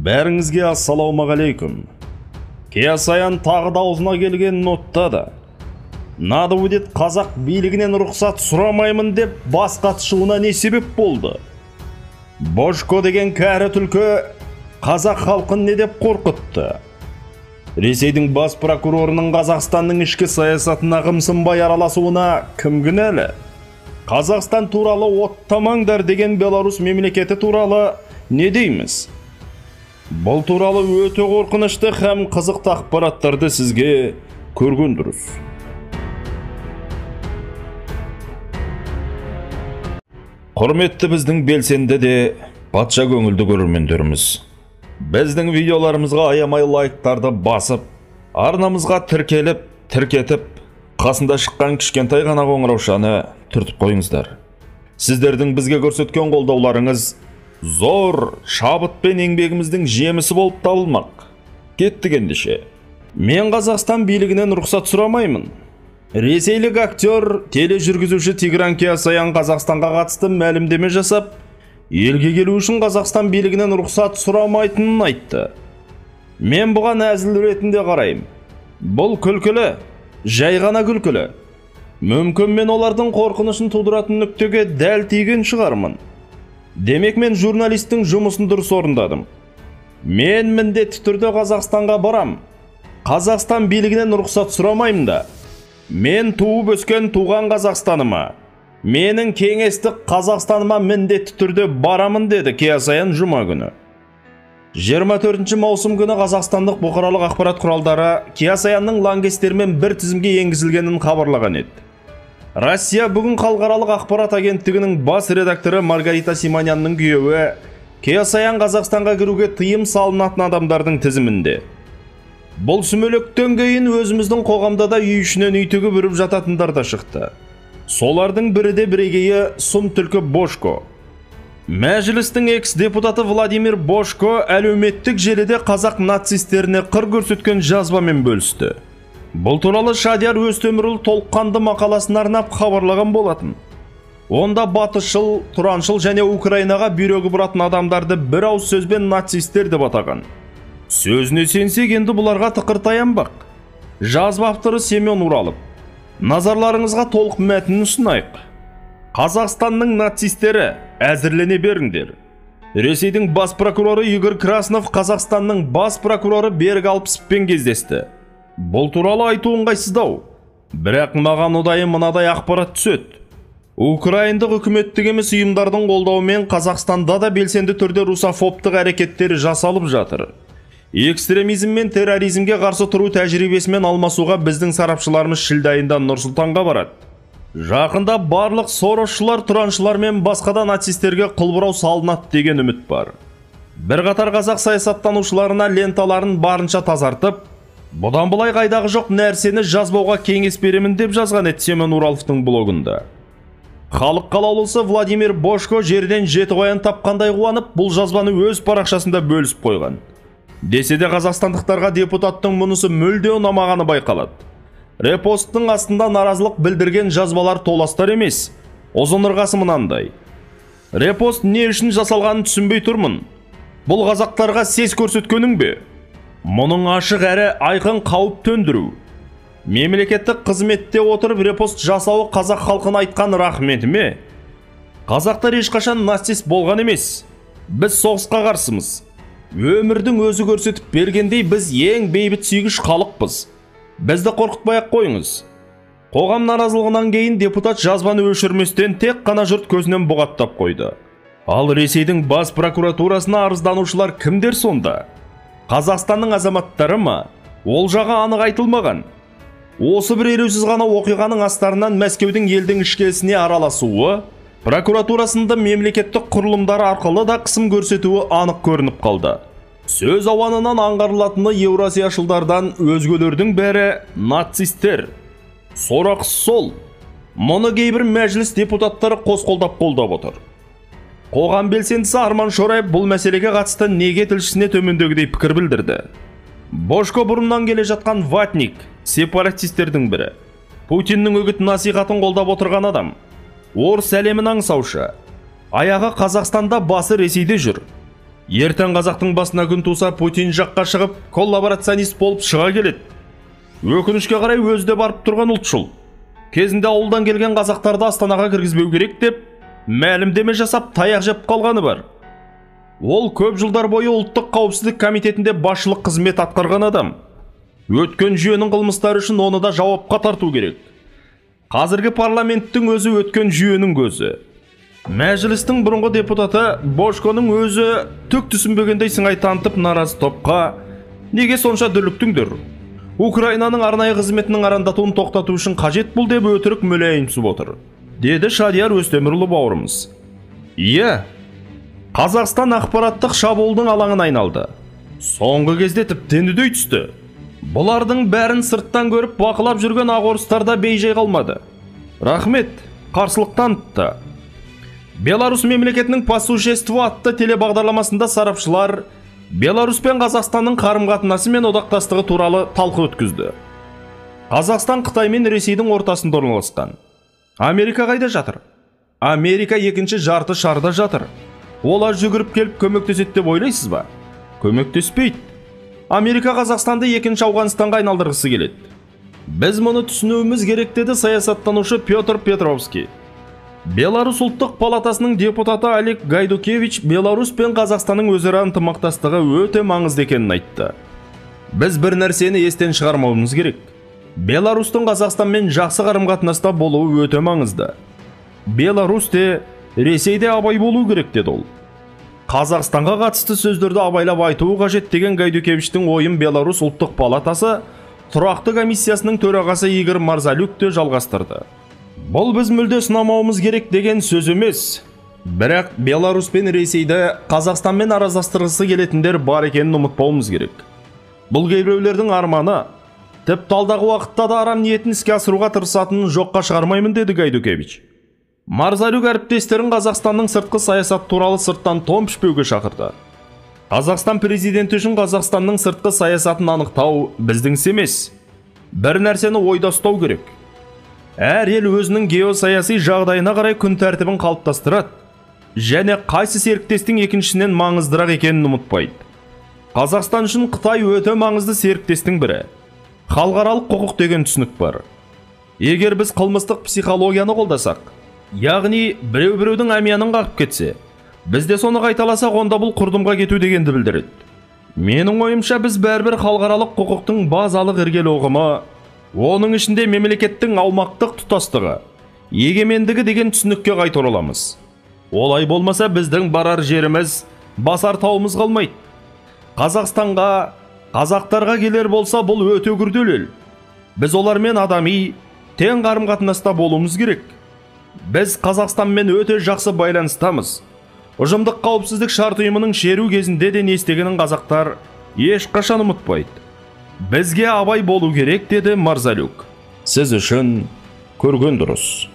Бәріңізге ассалаумағалейкум. Кеосаян тағы да аузына келген оттады. Надо будет қазақ билігінен рұқсат сұрамаймын деп бас қатышуына не себеп болды? Божко деген кәрі түлкі қазақ халқын не деп қорқытты? Ресейдің бас прокурорының Қазақстанның ішкі саясатына қымсынбай араласуына кім кінәлі? Қазақстан туралы оттамаңдар деген Беларусь мемлекеті туралы не дейміз? Бұл туралы өте қорқынышты һәм қызықты ақпараттарды сізге көрген дұрыс. Құрметті біздің белсенді де патша көңілді көрермендеріміз, біздің видеоларымызға аямай лайктарды басып, арнамызға тіркеліп, тіркетіп, қасында шыққан кішкентай ғана қоңыраушаны түртіп қойыңыздар. Сіздердің бізге көрсеткен қолдауларыңыз зор шабыт пен еңбегіміздің жемісі болып табылмақ. Кеттік ендеше. Мен Қазақстан билігінен рұқсат сұрамаймын. Ресейлік актер, тележүргізуші Тигран Кеосаян Қазақстанға қатысты мәлімдеме жасап, елге келу үшін Қазақстан билігінен рұқсат сұрамайтынын айтты. Мен бұған әзіл ретінде қараймын. Бұл күлкілі, жай ғана күлкілі. Мүмкін мен олардың қорқынышын тудыратын нүктеге дәл тиген шығармын. Демек мен журналистің жұмысын дұрыс орындадым. Мен міндетті түрде Қазақстанға барам. Қазақстан билігінен рұқсат сұрамаймын да. Мен туып өскен туған Қазақстаныма, менің кеңестік Қазақстаныма міндетті түрде барамын, деді Кеосаян жұма күні. 24 маусым күні қазақстандық бұқаралық ақпарат құралдары Кеосаянның лаңкестермен бір тізімге енгізілгенін хабарлаған еді. Россия бүгін халықаралық ақпарат агенттігінің бас редакторы Маргарита Симонянның күйеуі Кеосаян Қазақстанға кіруге тыйым салынатын адамдардың тізімінде. Бұл сүмелектен кейін өзіміздің қоғамда да үй ішінен үй тігіп үріп жататындар да шықты. Солардың бірі де бірегейі сұм түлкі Божко. Мәжілістің экс-депутаты Владимир Божко әлеуметтік желіде қазақ нацистеріне қыр көрсеткен жазбамен бөлісті. Бұл туралы Шадияр Өстемірұлы толыққанды мақаласын арнап хабарлаған болатын. Онда батысшыл, тұраншыл және Украинаға бүйрегі бұратын адамдарды бір ауыз сөзбен нацистер деп атаған. Сөзіне сенсек, енді бұларға тықыр таянбақ. Жазба авторы Семен Уралов. Назарларыңызға толық мәтінін ұсынайық. Қазақстанның нацистері, әзірлене беріңдер. Ресейдің бас прокуроры Игорь Краснов Қазақстанның бас прокуроры Берік Алпысовпен кездесті. Бұл туралы айту ыңғайсыздау. Бірақ маған ұдайы мынадай ақпарат түседі. Украиндық үкіметтік емес ұйымдардың қолдауымен Қазақстанда да белсенді түрде русофобтық әрекеттері жасалып жатыр. Экстремизм мен терроризмге қарсы тұру тәжірибесімен алмасуға біздің сарапшыларымыз шілде айында Нұр-Сұлтанға барады. Жақында барлық соросшылар, тұраншылар мен басқа да нацистерге қылбұрау салынады деген үміт бар. Бірқатар қазақ саясаттанушыларына ленталарын барынша тазартып, бұдан былай қайдағы жоқ нәрсені жазбауға кеңес беремін деп жазған еді Семен Ураловтың блогында. Халық қалаулысы Владимир Божко жерден жеті қоян тапқандай қуанып, бұл жазбаны өз парақшасында бөлісіп қойған. Десе де қазақстандықтарға депутаттың мұнысы мүлде ұнамағаны байқалады. Репосттың астында наразылық білдірген жазбалар толастар емес. Ұзын ырғасы мынандай. Репост не үшін жасалғанын түсінбей тұрмын. Бұл қазақтарға сес көрсеткенің бе? Мұның ашық әрі айқын қауіп төндіру. Мемлекеттік қызметте отырып репост жасауы қазақ халқына айтқан рахметі ме? Қазақтар ешқашан нацист болған емес. Біз соғысқа қарсымыз. Өмірдің өзі көрсетіп бергендей біз ең бейбіт сүйгіш халықпыз. Бізді қорқытпай ақ қойыңыз. Қоғам наразылығынан кейін депутат жазбаны өшірместен тек қана жұрт көзінен бұғаттап қойды. Ал Ресейдің бас прокуратурасына арызданушылар кімдер сонда? Қазақстанның азаматтары ма? Ол жағы анық айтылмаған. Осы бір елеусіз ғана оқиғаның астарынан Мәскеудің елдің ішкі ісіне араласуы, прокуратурасында мемлекеттік құрылымдары арқылы да қысым көрсетуі анық көрініп қалды. Сөз ауанынан аңғарылатыны еуразияшылдардан өзгелердің бәрі нацистер. Сорақы сол. Мұны кейбір мәжіліс депутаттары қос қолдап қолдап отыр. Қоғам белсендісі Арман Шораев бұл мәселеге қатысты неге тілшісіне төмендегідей пікір білдірді. Божко бұрыннан келе жатқан ватник, сепаратистердің бірі. Путиннің үгіт насихатын қолдап отырған адам. Орыс әлемін аңсаушы. Аяғы Қазақстанда, басы Ресейде жүр. Ертең қазақтың басына күн туса, Путин жаққа шығып, коллаборационист болып шыға келеді. Өкінішке қарай өзі де барып тұрған ұлтшыл. Кезінде ауылдан келген қазақтарды Астанаға кіргізбеу керек деп мәлімдеме жасап таяқ жеп қалғаны бар. Ол көп жылдар бойы ұлттық қауіпсіздік комитетінде басшылық қызмет атқарған адам. Өткен жүйенің қылмыстары үшін оны да жауапқа тарту керек. Қазіргі парламенттің өзі өткен жүйенің көзі. Мәжілістің бұрынғы депутаты Божконың өзі түк түсінбегендей сыңай танытып наразы топқа неге сонша дүрліктіңдер? Украинаның арнайы қызметінің арандатуын тоқтату үшін қажет бұл деп өтірік мүләйімсіп отыр, деді Шадияр Өстемірұлы бауырымыз. Иә, Қазақстан ақпараттық шабуылдың алаңына айналды. Соңғы кезде тіптен үдей түсті. Бұлардың бәрін сырттан көріп бақылап жүрген ақ орыстар да бейжай қалмады. Рахмет, қарсылық танытты. Беларусь мемлекетінің «По существу» атты телебағдарламасында сарапшылар Беларусь пен Қазақстанның қарым-қатынасы мен одақтастығы туралы талқы өткізді. Қазақстан Қытай мен Ресейдің ортасында орналасқан. Америка қайда жатыр? Америка екінші жарты шарда жатыр. Олар жүгіріп келіп көмектеседі деп ойлайсыз ба? Көмектеспейді. Америка Қазақстанды екінші Ауғанстанға айналдырғысы келеді. Біз мұны түсінуіміз керек, деді саясаттанушы Петр Петровский. Беларусь ұлттық палатасының депутаты Олег Гайдукевич Беларусь пен Қазақстанның өзара ынтымақтастығы өте маңызды екенін айтты. Біз бір нәрсені естен шығармауымыз керек. Беларусьтың Қазақстанмен жақсы қарым-қатынаста болуы өте маңызды. Беларусь те, Ресей де абай болу керек, деді ол. Қазақстанға қатысты сөздерді абайлап айтуы қажет деген Гайдукевичтің ойын Беларусь ұлттық палатасы тұрақты комиссиясының төрағасы Игорь Марзалюк те жалғастырды. Бұл біз мүлде сынамауымыз керек деген сөз емес. Бірақ Беларусь пен Ресейді Қазақстанмен араздастырғысы келетіндер бар екенін ұмытпауымыз керек. Бұл кейбіреулердің арманы, тіпті алдағы уақытта да арам ниетін іске асыруға тырысатынын жоққа шығармаймын, деді Гайдукевич. Марзалюк әріптестерін Қазақстанның сыртқы саясат туралы сырттан тон пішпеуге шақырды. Қазақстан президенті үшін Қазақстанның сыртқы саясатын анықтау біздің іс емес. Бір нәрсені ойда ұстау керек. Әр ел өзінің геосаяси жағдайына қарай күн тәртібін қалыптастырады және қайсы серіктестің екіншісінен маңыздырақ екенін ұмытпайды. Қазақстан үшін Қытай өте маңызды серіктестің бірі. Халықаралық құқық деген түсінік бар. Егер біз қылмыстық психологияны қолдасақ, яғни біреу-біреудің әмиянын қағып кетсе, біз де соны қайталасақ, онда бұл құрдымға кету дегенді білдіреді. Менің ойымша, біз бәрібір халықаралық құқықтың базалық іргелі ұғымы, оның ішінде мемлекеттің аумақтық тұтастығы, егемендігі деген түсінікке қайта ораламыз. Олай болмаса біздің барар жеріміз, басар тауымыз қалмайды. Қазақстанға, қазақтарға келер болса, бұл өте күрделі ел. Біз олармен адами, тең қарым-қатынаста болуымыз керек. Біз Қазақстанмен өте жақсы байланыстамыз. Ұжымдық қауіпсіздік шарт ұйымының шеру кезінде де не істегенін қазақтар ешқашан ұмытпайды. Бізге абай болу керек, деді Марзалюк. Сіз үшін көрген дұрыс.